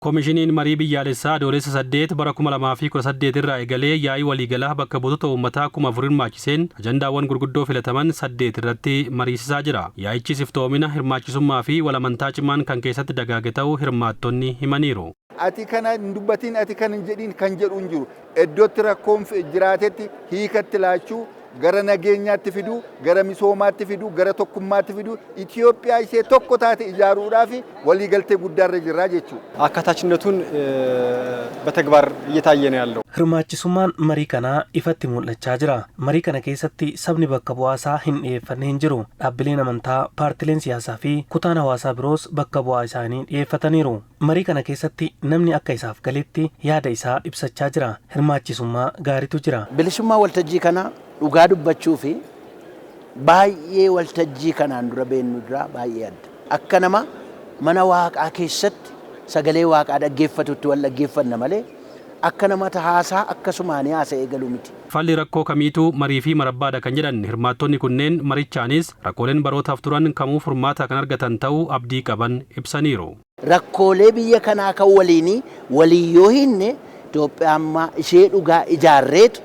Komishiniin marii biyyaalessaa Adoolessa 8 bara 2018 irraa eegalee yaa'ii waliigalaa bakka buutota uummataa 4,000 hirmaachiseen ajandaawwan gurguddoo filataman 8 irratti mariisisaa jira. Yaa'ichis iftoomina, hirmaachisummaa fi walamantaa cimaan kan keessatti dagaage ta'uu hirmaattonni himaniiru. Ati kana hin dubbatin, ati kana hin jedhin kan jedhu hin jiru. Iddootti rakkoon jiraatetti hiikatti laachuu, gara nageenyaatti fiduu, gara misoomaatti fiduu, gara tokkummaatti fiduu, Itoophiyaa ishee tokko taate ijaaruudhaaf waliigaltee guddaarra jirra jechuudha. አካታችነቱን በተግባር እየታየ ነው ያለው። Hirmaachisummaan marii kanaa ifatti mul'achaa jira. Marii kana keessatti sabni bakka bu'aasaa hin dhiyeeffanne hin jiru. Dhaabbileen amantaa, paartileen siyaasaa fi kutaan hawaasaa biroos bakka bu'aa isaanii dhiyeeffataniiru. Marii kana keessatti namni akka isaaf galetti yaada isaa ibsachaa jira. Hirmaachisummaa gaariitu jira. Bilisummaa waltajjii kanaa dhugaa dubbachuu fi baay'ee waltajjii kanaan dura beennu duraa baay'ee adda. Akka nama mana waaqaa keessatti sagalee waaqaa dhaggeeffatutti wal dhaggeeffanna malee akka nama haasaa akkasumaan haasa'ee galu miti. Falli rakkoo kamiituu marii fi marabbaadha kan jedhan hirmaattonni kunneen, marichaanis rakkooleen barootaaf turan kamuu furmaata kan argatan ta'uu abdii qaban ibsaniiru. Rakkoolee biyya kanaa kan waliinii walii yoo hinne, Itoophiyaa ammaa ishee dhugaa ijaarreetu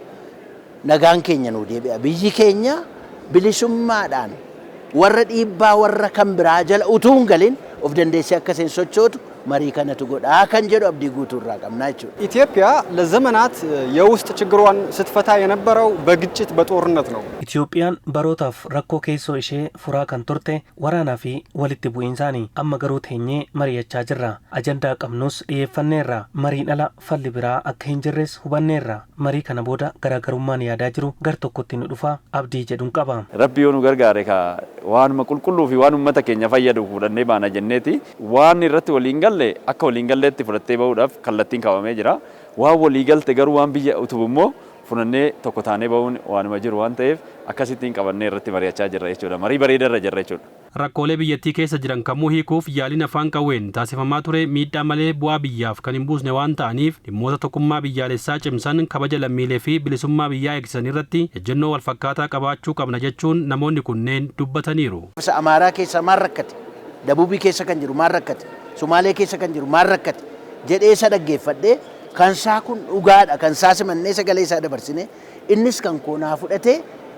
nagaan keenya nuu deebi'a. Biyyi keenya bilisummaadhaan warra dhiibbaa warra kan biraa jala utuu hin galin of dandeessee akka isheen sochootu marii kanatu godhaa kan jedhu abdii guutuu irraa qabnaa jechuudha. ኢትዮጵያ ለዘመናት የውስጥ ችግሯን ስትፈታ የነበረው በግጭት በጦርነት ነው። Itoophiyaan barootaaf rakkoo keessoo ishee furaa kan turte waraanaa fi walitti bu'iinsaani. Amma garuu teenyee mari'achaa jirra. Ajandaa qabnus dhiyeeffanneerra. Mariin ala falli biraa akka hin jirres hubanneerra. Marii kana booda garaagarummaan yaadaa jiru gar tokkotti nu dhufa abdii jedhuun qaba. Rabbi yoo nu gargaare, ka waanuma qulqulluu fi waan uummata keenya fayyadu fudhannee baana jenneeti. Waan irratti waliin galle akka waliin galleetti fudhattee bahuudhaaf kallattiin kaawwamee jira. Waan walii galte garuu waan biyya utubu immoo fudhannee tokko taanee bahuun waanuma jiru waan ta'eef, akkasittiin qabannee irratti mari'achaa jirra jechuudha. Marii bareeda irra jirra jechuudha. Rakkoolee biyyattii keessa jiran kamuu hiikuuf yaaliin afaan qawween taasifamaa ture miidhaa malee bu'aa biyyaaf kan hin buusne waan ta'aniif, dhimmoota tokkummaa biyyaalessaa cimsan, kabaja lammiilee fi bilisummaa biyyaa eegsisan irratti ejjennoo walfakkaataa qabaachuu qabna jechuun namoonni kunneen dubbataniiru. Amaaraa keessa maal rakkate? Dabuubii keessa kan jiru maal rakkate? Sumaalee keessa kan jiru maal rakkate? Jedhee isa dhaggeeffadhee, kan isaa kun dhugaadha, kan isaa simannee sagalee isaa dabarsine, innis kan koonaa fudhatee,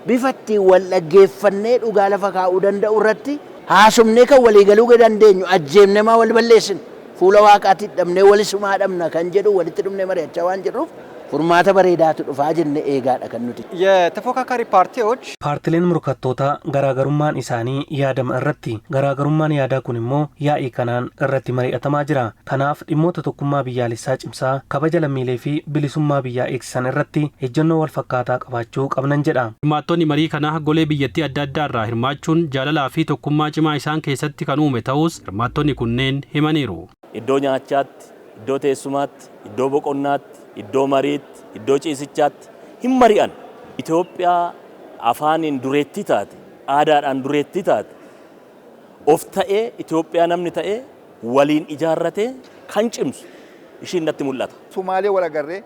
bifa ittiin wal dhaggeeffannee dhugaa lafa kaa'uu danda'u irratti haasofnee kan walii galuu dandeenyu, ajjeemnee maa wal balleessine, fuula waaqaatti dhabnee walisumaa dhabna kan jedhu walitti dhufnee mari'achaa waan jirruuf, furmaata bareedaatu dhufaa jenne eegaadha kan nuti. የተፎካካሪ ፓርቲዎች Paartileen morkattootaa garaagarummaan isaanii yaadama irratti. Garaagarummaan yaadaa kun immoo yaa'ii kanaan irratti mari'atamaa jira. Kanaaf dhimmoota tokkummaa biyyaalessaa cimsaa, kabaja lammiilee fi bilisummaa biyyaa eegsisan irratti ejjennoo wal fakkaataa qabaachuu qabnan jedha. Hirmaattonni marii kanaa golee biyyattii adda addaa irraa hirmaachuun jaalalaa fi tokkummaa cimaa isaan keessatti kan uume ta'us hirmaattonni kunneen himaniiru. Iddoo nyaachaatti, iddoo teessumaatti, iddoo boqonnaatti, iddoo mariitti, iddoo ciisichaatti hin mari'an. Itoophiyaa afaaniin dureettii taate, aadaadhaan dureettii taate, of ta'ee Itoophiyaa namni ta'ee waliin ijaarratee kan cimsu ishiin natti mul'ata. Sumaalee wal agarree,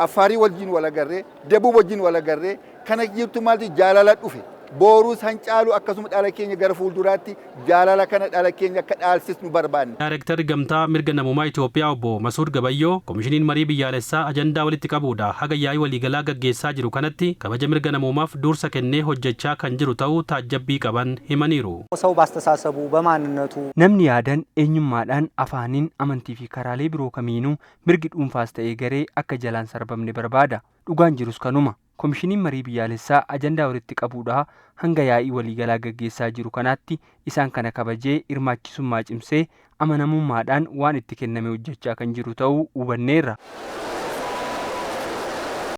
Afaarii wajjin wal agarree, Dabub wajjin wal agarree, kana jirtu maaltu jaalala dhufe. Booruu san caalu akkasuma dhala keenya gara fuulduraatti jaalala kana dhala keenya akka dhaalsisnu barbaanne. Daayirektarri Gamtaa Mirga Namummaa Itoophiyaa Obbo Masuud Gabayyoo, Komishiniin Marii Biyyaalessaa ajandaa walitti qabuudha haga yaa'ii waliigalaa gaggeessaa jiru kanatti kabaja mirga namoomaaf dursa kennee hojjechaa kan jiru ta'uu taajjabbii qaban himaniiru. ሰው ባስተሳሰቡ በማንነቱ Namni yaadan, eenyummaadhaan, afaaniin, amantii fi karaalee biroo kamiinuu mirgi dhuunfaas ta'ee garee akka jalaan sarbamne barbaada. Dhugaan jirus kanuma. Komishiniin Marii Biyyaalessaa ajandaa walitti qabuudhaa hanga yaa'ii waliigalaa gaggeessaa jiru kanaatti isaan kana kabajee, hirmaachisummaa cimsee, amanamummaadhaan waan itti kenname hojjechaa kan jiru ta'uu hubanneerra.